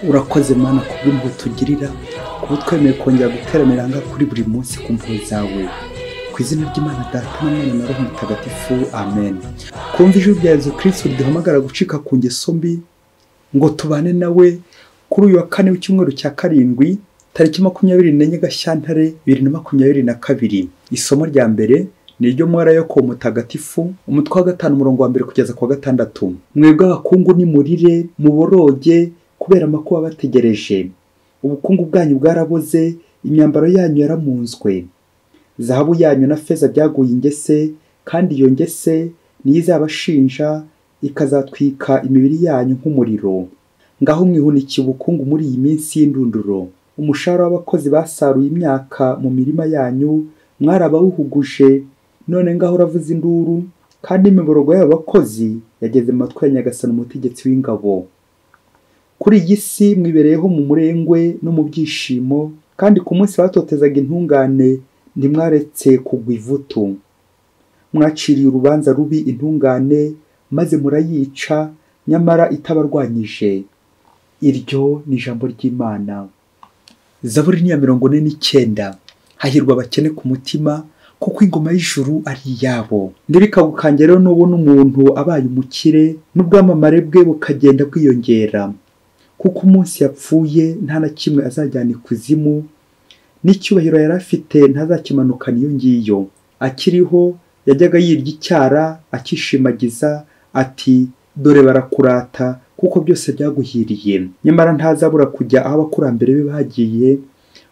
Urakoze Mana kubw'impuhwe tugirira, kuba twemeye kongera guteranira aha kuri buri munsi ku mpuhwe zawe. Ku izina ry'Imana Data na Mwana na Roho Mutagatifu, amen. Kumva ijwi rya Yezu Kristu riduhamagara gucika ku ngeso mbi ngo tubane nawe kuri uyu wa kane w'icyumweru cya karindwi, tariki 24 Gashyantare 2022. Isomo rya mbere ni iryo mu Yakobo Mutagatifu, umutwe wa 5 umurongo wa 1 kugeza ku wa 6. Mwebwe abakungu nimurire, muboroge kubera amakuba bategereje. Ubukungu bwanyu bwaraboze, imyambaro yanyu yaramunzwe. Zahabu yanyu na feza byaguye ingese, kandi iyo ngese niyo izabashinja, ikazatwika imibiri yanyu nk'umuriro. Ngaho mwihunikiye ubukungu muri iyi minsi y'indunduro. Umushahara w'abakozi basaruye imyaka mu mirima yanyu mwarabawuhuguje, none ngaho uravuza induru, kandi imiborogo y'abo bakozi yageze mu matwi ya Nyagasani umutegetsi w'ingabo. Kuri iyi si mwibereyeho mu murengwe no mu byishimo, kandi ku munsi batotezaga intungane ntimwaretse kugwa ivutu. Mwaciriye urubanza rubi intungane, maze murayica, nyamara itabarwanyije. Iryo ni ijambo ry'Imana. Zaburi ni ya 49. Hahirwa abakene ku mutima, kuko ingoma y'ijuru ari iyabo. Ntibikagukange rero nubona umuntu abaye umukire, n'ubwamamare bwe bukagenda bwiyongera, kuko umunsi yapfuye nta na kimwe azajyana ikuzimu, n'icyubahiro yari afite ntazakimanukana iyo ngiyo. Akiriho yajyaga yirya icyara akishimagiza ati dore barakurata kuko byose byaguhiriye. Nyamara ntazabura kujya aho abakurambere be bagiye,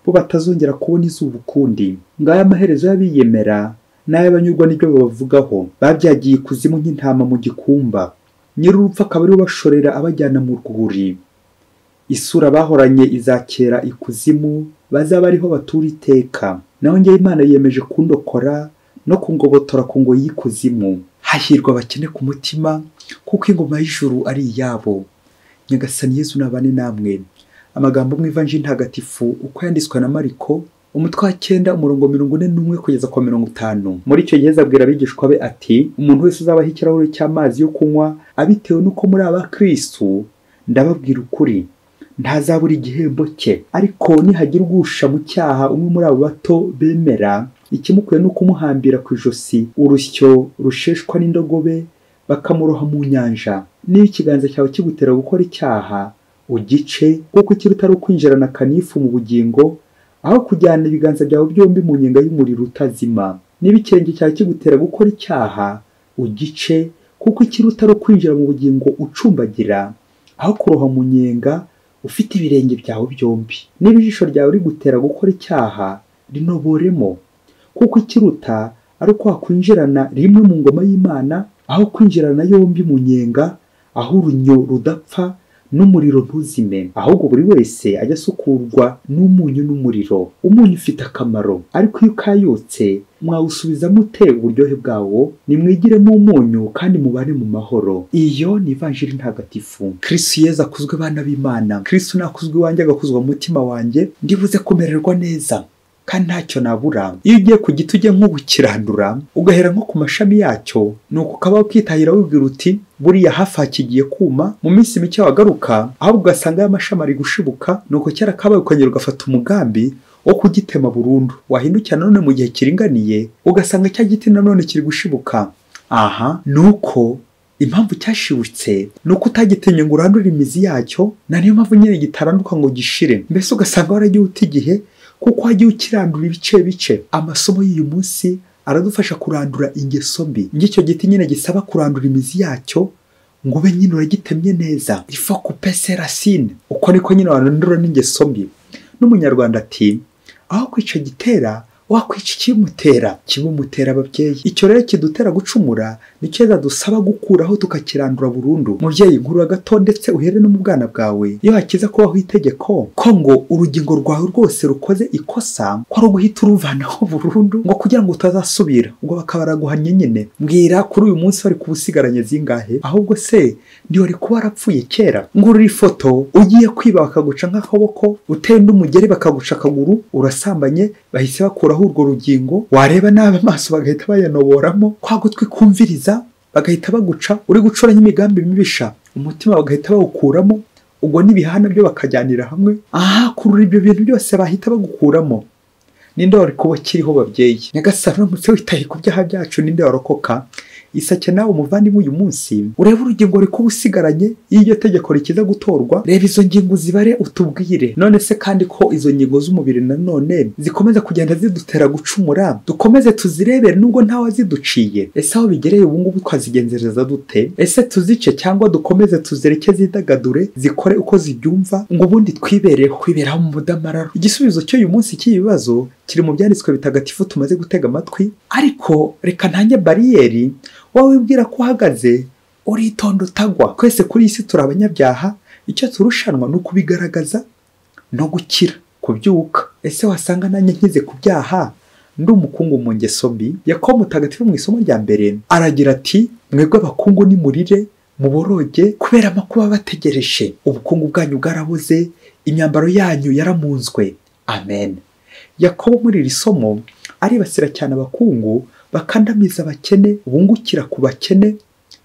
bo batazongera kubona izuba ukundi. Ngaya amaherezo y'abiyemera n'ay'abanyurwa n'ibyo babavugaho. Babyagiye ikuzimu nk'intama mu gikumba, nyir'urupfu akaba ariwe ubashorera abajyana mu rwuri. Isura bahoranye izakera ikuzimu, bazaba ariho batura iteka. Naho njye Imana yiyemeje kundokora no kungobotora ku ngoyi y'ikuzimu. Hahirwa abakene ku mutima, kuko ingoma y'ijuru ari iyabo. Nyagasani Yezu nabane namwe. Amagambo mu Ivanjiri Ntagatifu uko yanditswe na Mariko, umutwe wa 9 umurongo 41 kugeza ku 50. Muri icyo gihe abwira abigishwa be ati umuntu wese uzabaha ikirahure cy'amazi yo kunywa abitewe n'uko muri abakristu, ndababwira ukuri, ntazabura igihembo cye. Ariko nihagira ugusha mu cyaha umwe muri abo bato bemera, ikimukwiye ni ukumuhambira ku ijosi urusyo rusheshwa n'indogobe, bakamuroha mu nyanja. Niba ikiganza cyawe kigutera gukora icyaha, ugice, kuko ikiruta ari ukwinjirana kanifu mu bugingo, aho kujyana ibiganza byawe byombi mu nyenga y'umuriro utazima. Niba ikirenge cyawe kigutera gukora icyaha, ugice, kuko ikiruta ari ukwinjira mu bugingo ucumbagira, aho kuroha mu nyenga ufite ibirenge byawe byombi. Niba ijisho ryawe rigutera gukora icyaha, rinoboremo, kuko ikiruta ari uko wakwinjirana rimwe mu ngoma y'Imana, aho kwinjirana yombi mu nyenga, aho urunyo rudapfa n'umuriro ntuzime. Ahubwo buri wese ajya asukurwa n'umunyu n'umuriro. Umunyu ufite akamaro, ariko iyo ukayutse mwawusubiza mute uburyohe bwawo? Nimwigiremo umunyu kandi mubane mu mahoro. Iyo ni Ivanjiri Ntagatifu. Kristu Yezu akuzwe bana b'Imana. Kristu nakuzwe iwanjye agakuzwa mu mutima wanjye, ndibuze kumererwa neza kandi ntacyo nabura. Iyo ugiye ku giti ujye nko gukirandura, ugahera nko ku mashami yacyo, nuko ukaba ukitahira wibwira uti buriya hafi hakigiye kuma, mu minsi mike wagaruka ahubwo ugasanga y'amashami ari gushibuka, nuko kera kabaye ukongera ugafata umugambi wo kugitema burundu. Wahindukira nanone mu gihe kiringaniye, ugasanga cya giti nanone kiri gushibuka. Aha nuko impamvu cyashibutse nuko utagitemye ngo urandure imizi yacyo, na niyo mpamvu nyine gitaranduka ngo gishire. Mbese ugasanga waragiye uta igihe kuko wagiye ukirandura ibice bice. Amasomo y'uyu munsi aradufasha kurandura ingeso mbi. Ngicyo giti nyine gisaba kurandura imizi yacyo ngo ube nyine uragitemye neza. Il faut couper ses racines. Uko niko nyine warandura n'ingeso mbi. N'umunyarwanda ati aho kwica gitera wakwica ikimutera, kibumutera ababyeyi. Icyo rero kidutera gucumura nicyo dusaba gukuraho tukakirandura burundu. Mubyeyi, nkuru gato ndetse uhere no mu bwana bwawe, iyo hakiza kubaho itegeko ko ngo urugingo rwawe rwose rukoze ikosa, ko ari uguhita uruvanaho burundu ngo kugira ngo utazasubira, ubwo bakaba baraguhannye nyine. Mbwira kuri uyu munsi wari kubusigaranye zingahe? Ahubwo se ndi wari kuba warapfuye kera. Ngurura ifoto ugiye kwiba bakaguca nk'akaboko, uteye n'umugeri bakaguca akaguru, urasambanye bahise bakuraho urwo rugingo, wareba nabi amaso bagahita bayanoboramo, kwa gutwi kumviriza bagahita baguca, uri gucuranya imigambi mibisha umutima bagahita bawukuramo, Ubwo n'ibihana byo bakajyanira hamwe. Aha kurura ibyo bintu byose bahita bagukuramo. Ninde wari kuba kiriho babyeyi? Nyagasani uramutse witaye ku byaha byacu ninde warokoka? Isake nawe umuvandimwe uyu munsi urebe urugingo rikuba usigaranye iyo iryo tegeko rikiza gutorwa, reba izo ngingo zibare utubwire. None se kandi ko izo ngingo z'umubiri nanone zikomeza kugenda zidutera gucumura, dukomeze tuzirebere nubwo ntawe aziduciye? Ese aho bigereye ubu ngubu twazigenzereza dute? Ese tuzice cyangwa dukomeze tuzireke zidagadure zikore uko zibyumva ngo ubundi twibereho kwiberaho mu mudamararo? Igisubizo cy'uyu munsi cy'ibi bibazo kiri mu byanditswe bitagatifu tumaze gutega amatwi, ariko reka ntange bariyeri. Wowe wibwira ko uhagaze uritonda utagwa. Twese kuri iyi si turi abanyabyaha, icyo turushanwa ni ukubigaragaza no gukira, kubyuka. Ese wasanga nanjye nkize ku byaha ndi umukungu mu ngeso mbi? Yakobo mutagatifu mu isomo rya mbere aragira ati mwebwe abakungu nimurire muboroge kubera amakuba bategereje, ubukungu bwanyu bwarabuze, imyambaro yanyu yaramunzwe. Amen. Yakobo muri iri somo aribasira cyane abakungu bakandamiza abakene, bungukira ku bakene,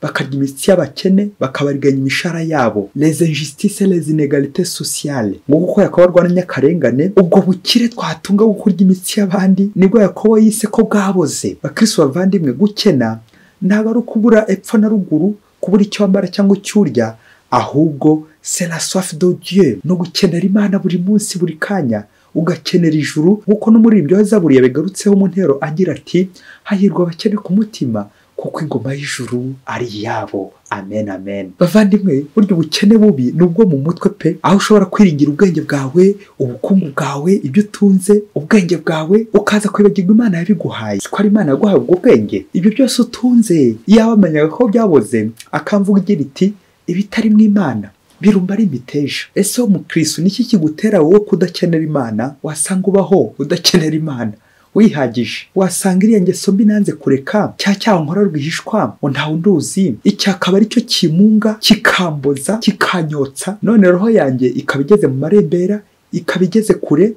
bakarya imitsi y'abakene, bakabariganya imishahara yabo. Les injustices, les inégalités sociales. Ngo kuko Yakobo arwanya akarengane, ubwo bukire twatunga bwo kurya imitsi y'abandi nibwo Yakobo yise ko bwaboze. Bakristo bavandimwe, gukena ntabwo ari ukubura epfo na ruguru, kubura icyo wambara cyangwa icyo urya, ahubwo c'est la soif de Dieu, no gukenera Imana buri munsi buri kanya, ugakenera ijuru. Nkuko n'umuririmbyi wa Zaburi yabigarutseho mu ntero agira ati hahirwa abakene ku mutima kuko ingoma y'ijuru ari iyabo. Amen, amen. Bavandimwe, burya ubukene bubi nubwo mu mutwe pe, aho ushobora kwiringira ubwenge bwawe, ubukungu bwawe, ibyo utunze, ubwenge bwawe, ukaza kwibagirwa Imana yabiguhaye. Siko ari Imana yaguhaye ubwo bwenge, ibyo byose utunze iyaba wamenyaga ko byaboze, akamvuga igira iti ibitari mu Imana birumba ari imiteja. Ese wo mukristo niki kigutera wowe kudakenera Imana? Wasanga ubaho udakenera Imana wihagije. Wasanga iriya ngeso mbi nanze kureka, cya cyaha nkora rwihishwa ngo ntawe unduzi, icyakaba aricyo kimunga kikamboza kikanyotsa, none roho yanjye ikaba igeze mu marembera, ikaba igeze kure,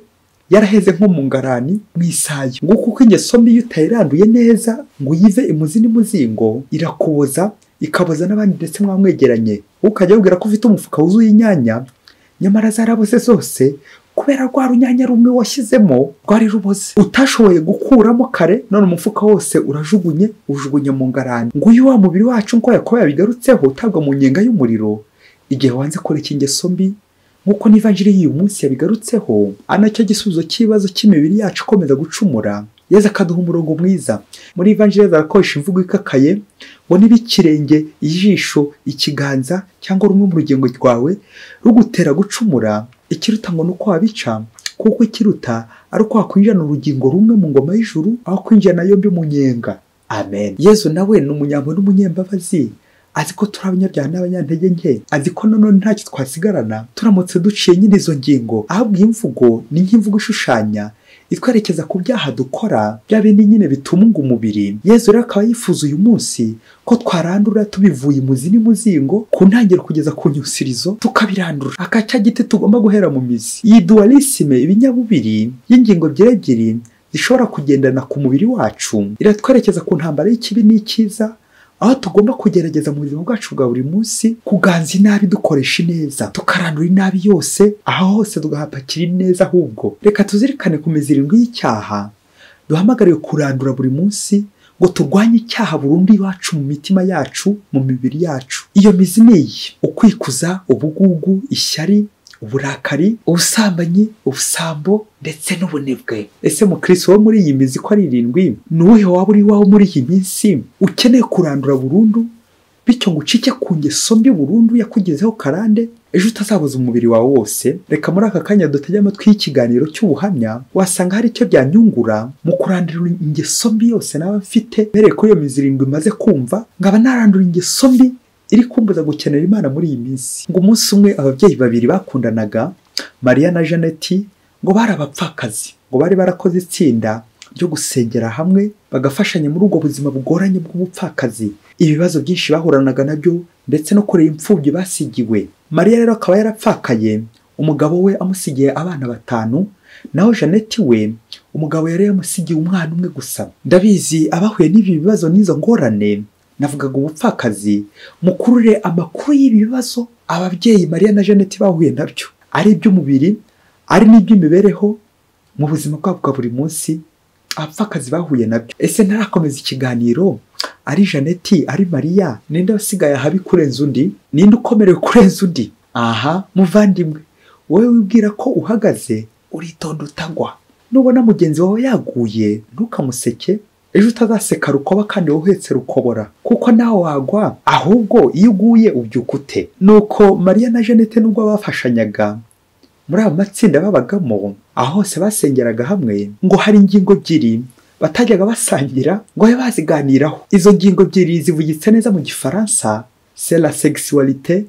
yaraheze nko mu ngarani mu isayo. Nguko uko ingeso mbi iyo utayiranduye neza ngo uyive imuzi n'imuzingo, irakuboza ikaboza n'abandi ndetse mwamwegeranye. Ukajya wibwira ko ufite umufuka wuzuye inyanya, nyamara zaraboze zose kubera rwa runyanya rumwe washyizemo rwari ruboze utashoboye gukuramo kare, none umufuka wose urajugunye, ujugunye mu ngarani. Nguyu wa mubiri wacu nko Yakobo yabigarutseho utabwa mu nyenga y'umuriro igihe wanze kureka ingeso mbi, nkuko n'ivanjiri y'uyu munsi yabigarutseho, anacyo gisubizo cy'ibibazo cy'imibiri yacu ikomeza gucumura. Yezu akaduha umurongo mwiza. Muri ivanjiri Yezu arakoresha imvugo ikakaye ngo niba ikirenge, ijisho, ikiganza cyangwa rumwe mu rugingo rwawe rugutera gucumura, ikiruta ngo nuko wabica, kuko ikiruta ari uko wakwinjirana urugingo rumwe mu ngoma y'ijuru aho kwinjirana yombi mu nyenga. Amen. Yezu nawe ni umunyambo n'umunyembabazi, azi ko turi abanyabyaha n'abanyantege nke, azi ko nanone ntacyo twasigarana turamutse duciye nyine izo ngingo. Ahubwo iyi mvugo ni nk'imvugo ishushanya itwerekeza ku byaha dukora, bya bindi nyine bitunga umubiri. Yezu rero akaba yifuza uyu munsi ko twarandura tubivuye imuzi n'imuzingo, ku ntangiriro kugeza ku nyusirizo tukabirandura. Aka giti tugomba guhera mu mizi. Iyi dualisme, ibinyabubiri y'ingingo ebyiri zishobora kugendana ku mubiri wacu, iratwerekeza ku ntambara y'ikibi n'icyiza, aho tugomba kugerageza mu buzima bwacu bwa buri munsi kuganza inabi dukoresha ineza, tukarandura inabi yose, aho hose tugahapakira ineza. Ahubwo reka tuzirikane ku mizi irindwi y'icyaha duhamagariwe kurandura buri munsi ngo turwanye icyaha burundu iwacu mu mitima yacu, mu mibiri yacu. Iyo mizi ni iyi: ukwikuza, ubugugu, ishyari, uburakari, ubusambanyi, ubusambo ndetse n'ubunebwe. Ese mukristo wo muri iyi mizi ko ari irindwi, ni uwuhe waba uri iwawe muri iyi minsi ukeneye kurandura burundu, bityo ngo ucike ku ngeso mbi burundu yakugezeho karande, ejo utazabuza umubiri wawe wose? Reka muri aka kanya dutege amatwi y'ikiganiro cy'ubuhamya, wasanga hari icyo byanyungura mu kurandura ingeso mbi yose naba mfite, mbereye kuri iyo mizi irindwi maze kumva, nkaba narandura ingeso mbi iri kumbuza gukenera Imana muri iyi minsi. Ngo umunsi umwe ababyeyi babiri bakundanaga, Mariya na Janeti, ngo bari abapfakazi, ngo bari barakoze itsinda ryo gusengera hamwe, bagafashanya muri ubwo buzima bugoranye bw'ubupfakazi, ibibazo byinshi bahuranaga nabyo ndetse no kurera imfubyi basigiwe. Mariya rero akaba yarapfakaye, umugabo we amusigiye abana 5, naho Janeti we umugabo yari yamusigiye umwana umwe gusa. Ndabizi abahuye n'ibi bibazo n'izo ngorane, navugaga ubupfakazi, mukurure amakuru y'ibi bibazo Ababyeyi Mariya na Jeannette bahuye nabyo, ari iby'umubiri, ari n'iby'imibereho mu buzima bwabo bwa buri munsi, abapfakazi bahuye nabyo. Ese ntarakomeza ikiganiro, ari Jeannette ari Mariya, ninde wasigaye ahabi kurenza undi? Ninde ukomerewe kurenza undi? Aha muvandimwe, wowe wibwira ko uhagaze, uritonda utagwa. Nubona mugenzi wawe yaguye ntukamuseke, ejo utazaseka rukoba kandi wowe uhetse rukobora, kuko nawe wagwa. Ahubwo iyo uguye ubyuka ute? Nuko Mariya na Jeannette nubwo bafashanyaga muri aya matsinda babagamo, aho hose basengeraga hamwe, ngo hari ingingo ebyiri batajyaga basangira ngo babe baziganiraho. Izo ngingo ebyiri zivugitse neza mu Gifaransa, c'est la sexualité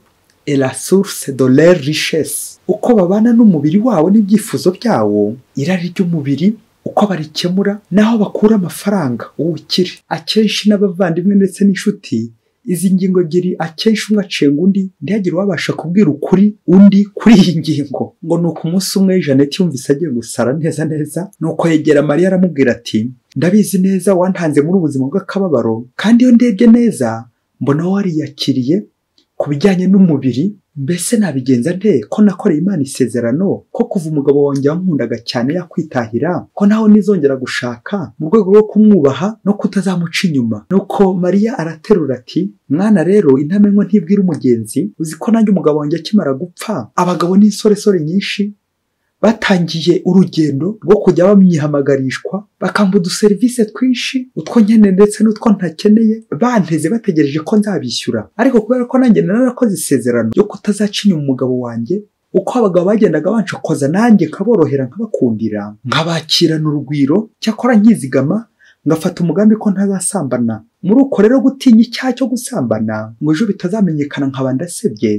et la source de leur richesse. Uko babana n'umubiri wabo n'ibyifuzo byawo, irari ry'umubiri uko barikemura, naho bakura amafaranga uwukire. Akenshi n'abavandimwe ndetse n'inshuti, izi ngingo ebyiri akenshi umwe acenga undi, ntihagire uwabasha kubwira ukuri undi kuri iyi ngingo. Ngo nuko umunsi umwe Jeannette yumvise agiye gusara neza neza, nuko yegera Mariya aramubwira ati ndabizi neza wantanze muri ubuzima bw'akababaro, kandi iyo ndebye neza mbona wariyakiriye ku bijyanye n'umubiri. Mbese nabigenza nte ko nakoreye Imana isezerano ko kuva umugabo wanjye wankundaga cyane yakwitahira, ko naho nizongera gushaka mu rwego rwo kumwubaha no kutazamuca inyuma? Nuko Mariya araterura ati mwana rero, intamenwa ntibwira umugenzi, uzi ko nanjye umugabo wanjye akimara gupfa, abagabo n'insoresore nyinshi batangiye urugendo rwo kujya bamyihamagarishwa, bakampa uduserivisi twinshi, utwo nkeneye ndetse n'utwo ntakeneye, banteze bategereje ko nzabishyura. Ariko kubera ko nanjye narakoze isezerano ryo kutazaca inyuma umugabo wanjye, uko abagabo bagendaga banshokoza nanjye nkaborohera, nkabakundira, nkabakirana urugwiro, cyakora nkizigama, ngafata umugambi ko ntazasambana. Muri uko rero gutinya icyaha cyo gusambana ngo ejo bitazamenyekana nkaba ndasebye,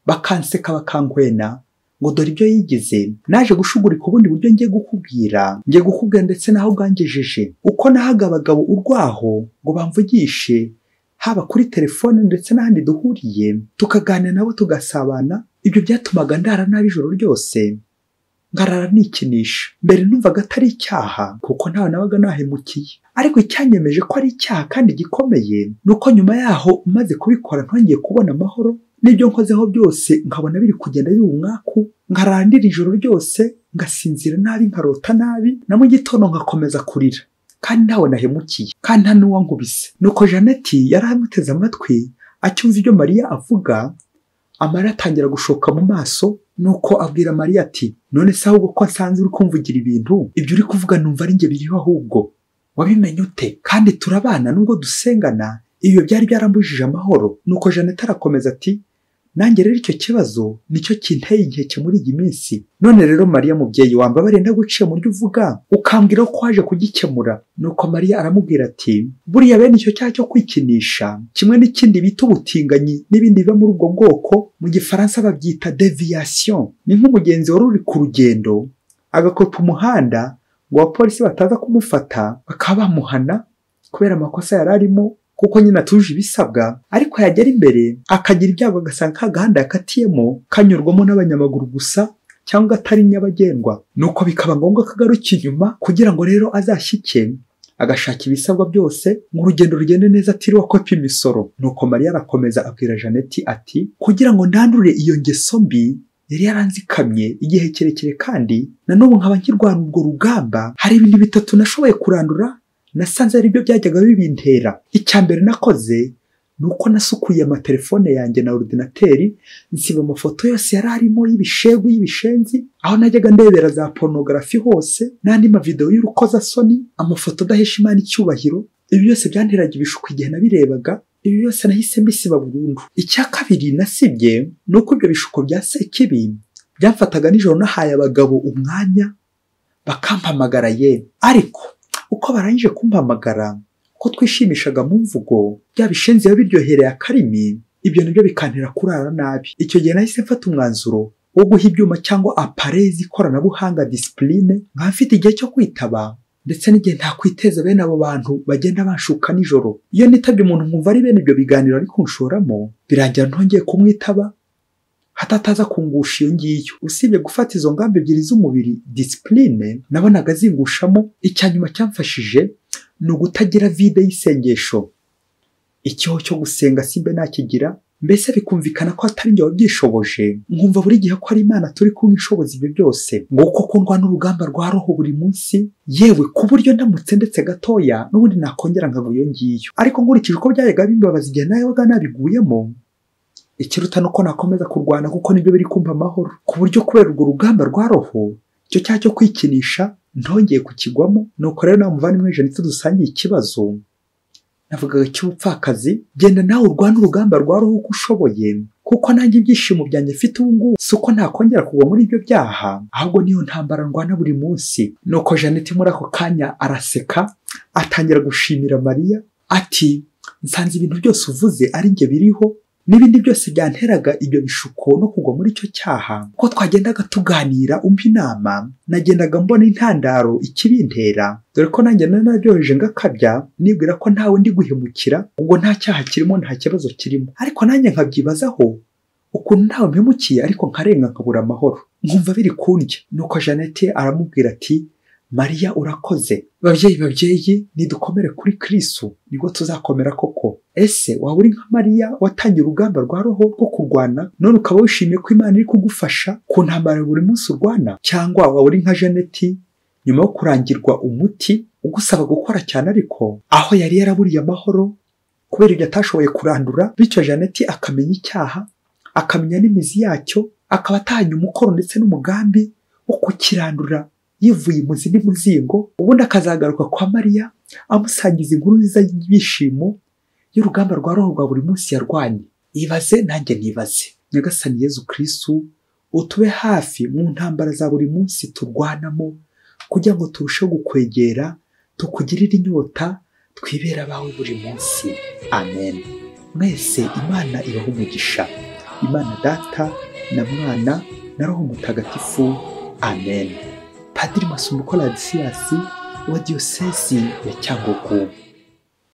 bakanseka bakankwena ngo dore ibyo yigize, naje gushugurika ubundi buryo ngiye gukubwira ndetse naho bwangejeje. Uko nahaga abagabo urwaho ngo bamvugishe, haba kuri telefone ndetse n'ahandi duhuriye, tukaganira nabo tugasabana, ibyo byatumaga ndara nabi ijoro ryose, ngarara nikinisha. Mbere numvaga atari icyaha kuko ntawe nabaga nahemukiye, ariko icyanyemeje ko ari icyaha kandi gikomeye nuko nyuma yaho umaze kubikora ntongeye kubona amahoro, n'ibyo nkozeho byose nkabona biri kugenda biba umwaku, nkarandira ijoro ryose, ngasinzira nabi, nkarota nabi, na mu gitondo nkakomeza kurira, kandi ntawe nahemukiye, kandi nta n'uwankubise. Nuko Jeannette yari amuteze amatwi acyumva ibyo Mariya avuga, amara atangira gushoka mu maso. Nuko abwira Mariya ati none se ahubwo ko nsanze uri kumvugira ibintu, ibyo uri kuvuga numva ari njye biriho, ahubwo wabimenye ute? Kandi turabana nubwo dusengana, ibyo byari byarambujije amahoro. Nuko Jeannette arakomeza ati nanjye rero icyo kibazo nicyo kinteye inkeke muri iyi minsi. None rero Mariya mubyeyi, wambabare ndaguciye mu ryo uvuga, ukambwira ko waje kugikemura. Nuko Mariya aramubwira ati buriya bene icyo cyaha cyo kwikinisha, kimwe n'ikindi bita ubutinganyi n'ibindi biba muri ubwo bwoko, mu Gifaransa babyita deviation. Ni nk'umugenzi wari uri ku rugendo agakopa umuhanda ngo abapolisi bataza kumufata bakaba bamuhana kubera amakosa yari arimo, kuko nyine atuje ibisabwa, ariko yagera imbere akagira ibyago agasanga ka gahanda yakatiyemo kanyurwamo n'abanyamaguru gusa cyangwa atari nyabagendwa. Nuko bikaba ngombwa ko agaruka inyuma kugira ngo rero azashyike agashaka ibisabwa byose ngo urugendo rugende neza atiriwe akopa imisoro. Nuko Mariya arakomeza abwira Jeannette ati kugira ngo ndandure iyo ngeso mbi yari yaranzikamye igihe kirekire, kandi na n'ubu nkaba nkirwana urwo rugamba, hari ibintu bitatu nashoboye kurandura nasanze ari byo byajyaga bibintera. Icya mbere nakoze nuko nasukuye amatelefone yanjye na ordinateri, nsiba amafoto yose yari arimo y'ibishegu y'ibishenzi, aho najyaga ndebera za pornography hose n'andi mavideo y'urukozasoni, amafoto adahesha Imana icyubahiro. Ibi byose byanteraga ibishuko igihe nabirebaga, ibi byose nahise mbisiba burundu. Icya kabiri nasibye nuko ibyo bishuko bya sekibi byamfataga nijoro, nahaye abagabo umwanya bakampamagara ye, ariko uko barangije kumpamagara ko twishimishaga mu mvugo, bya bishenzi biba biryohereye akarimi, ibyo nibyo bikantera kurara nabi. Icyo gihe nahise mfata umwanzuro wo guha ibyuma cyangwa appareil z'ikoranabuhanga discipline, nkaba mfite igihe cyo kwitaba ndetse n'igihe ntakwiteza bene abo bantu bagenda banshuka nijoro. Iyo nitabye umuntu nkumva ari bene ibyo biganiro ari kunshoramo, birangira ntongeye kumwitaba hatataza kungusha iyo ngiyo. Usibye gufata izo ngamba ebyiri z'umubiri discipline nabonaga zingushamo, icyanyuma cyamfashije ni ugutagira vide y'isengesho. Icyoho cyo gusenga simbe nakigira, Mbese bikumvikana ko atari njye wabyishoboje, nkumva buri gihe ko ari Imana turi kumwe ishoboza ibyo byose. Nguko ko ndwana urugamba rwa roho buri munsi, yewe ku buryo ndamutse ndetse gatoya n'ubundi nakongera nkagwa iyo ngiyo. Ariko nkurikije uko byajyaga bimbabaza igihe nabaga nabiguyemo, ikiruta nuko nakomeza kurwana kuko nibyo biri kumpa amahoro. Ku buryo kubera urwo rugamba rwa roho, icyo cyaha cyo kwikinisha ntongeye kukigwamo. Nuko rero nawe muvandimwe Jeannette dusangiye ikibazo navugaga cy'ubupfakazi, genda nawe urwane urugamba rwa roho uko ushoboye, kuko nanjye ibyishimo byanjye mfite ubu ngubu si uko ntakongera kugwa muri ibyo byaha, ahubwo niyo ntambara ndwana buri munsi. Nuko Jeannette muri ako kanya araseka, atangira gushimira Mariya ati nsanze ibintu byose uvuze ari njye biriho, n'ibindi byose byanteraga ibyo bishuko no kugwa muri icyo cyaha. Ko twagendaga tuganira umpa inama, nagendaga mbona intandaro ikibintera, dore ko nanjye narabyoheje ngakabya, nibwira ko ntawe ndi guhemukira, ubwo nta cyaha kirimo, nta kibazo kirimo. Ariko nanjye nkabyibazaho ukuntu ntawe mpemukiye, ariko nkarenga nkabura amahoro, nkumva biri kundya. Nuko Jeannette aramubwira ati Mariya urakoze. Babyeyi babyeyi, nidukomere kuri Kristo nibwo tuzakomera koko. Ese waba uri nka Mariya watangiye urugamba rwa roho rwo kurwana, none ukaba wishimiye ko Imana iri kugufasha ku ntambara buri munsi urwana? Cyangwa waba uri nka Jeannette nyuma yo kurangirwa umuti ugusaba gukora cyane, ariko aho yari yaraburiye amahoro kubera ibyo atashoboye kurandura, bityo Jeannette akamenya icyaha, akamenya n'imizi yacyo, akaba atahanye umukoro ndetse n'umugambi wo kukirandura yivuye imuzi n'umuzingo, ubundi akazagaruka kwa Mariya amusangiza inkuru nziza y'ibyishimo y'urugamba rwa roho rwa buri munsi yarwanye. Ibaze nanjye nibaze. Nyagasani Yezu Kristu, utube hafi mu ntambara za buri munsi turwanamo, kugira ngo turusheho gukwegera, tukugirire inyota, twibera abawe buri munsi. Amen. Mwese Imana ibahe umugisha. Imana Data na Mwana na Roho Mutagatifu. Amen. Padiri Masumbuko Ladislas wa Diyosezi ya Cyangugu.